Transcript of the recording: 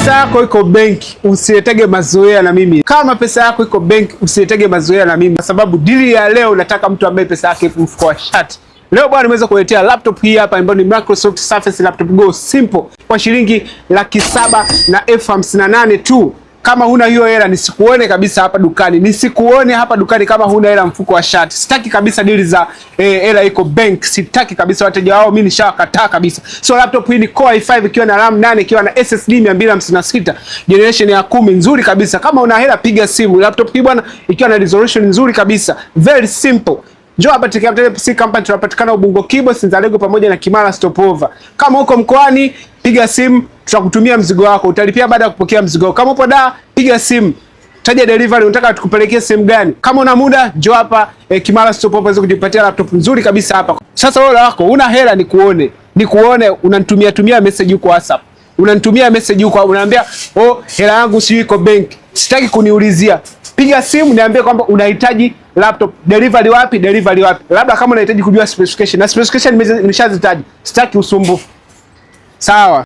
Pesa yako iko benki, usiletege mazoea na mimi. Kama pesa yako iko benki, usiletege mazoea na mimi, kwa sababu dili ya leo nataka mtu ambaye pesa yake ipo mfuko wa shati. Leo bwana, nimeweza kuletea laptop hii hapa ambayo ni Microsoft Surface Laptop Go Simple kwa shilingi 758,000 tu. Kama huna hiyo hela nisikuone kabisa hapa dukani, nisikuone hapa dukani kama huna hela mfuko wa shati. Sitaki kabisa dili za hela iko bank, sitaki kabisa. Wateja wao mimi nishawakataa kabisa. So laptop hii ni Core i5 ikiwa na RAM 8 ikiwa na SSD 256 generation ya 10, nzuri kabisa. Kama una hela piga simu. Laptop hii bwana ikiwa na resolution nzuri kabisa, very simple. Njoo hapa Tech PC Company, tunapatikana Ubungo Kibo, Sinzalego pamoja na Kimara Stopover. Kama uko mkoani piga simu, tutakutumia mzigo wako, utalipia baada ya kupokea mzigo wako. Kama upo Dar, piga simu, taja delivery, unataka tukupelekee sehemu gani. Kama una muda, njoo hapa Kimara Stopover uweze kujipatia laptop nzuri kabisa hapa. Sasa wewe wako una hela, nikuone, nikuone unanitumia tumia message huko WhatsApp, unanitumia message huko, unaambia oh, hela yangu sijui iko benki. Sitaki kuniulizia. Piga simu niambie kwamba unahitaji laptop delivery wapi, delivery wapi. Labda kama unahitaji kujua specification, na specification nimeshazitaja, sitaki usumbufu. Sawa.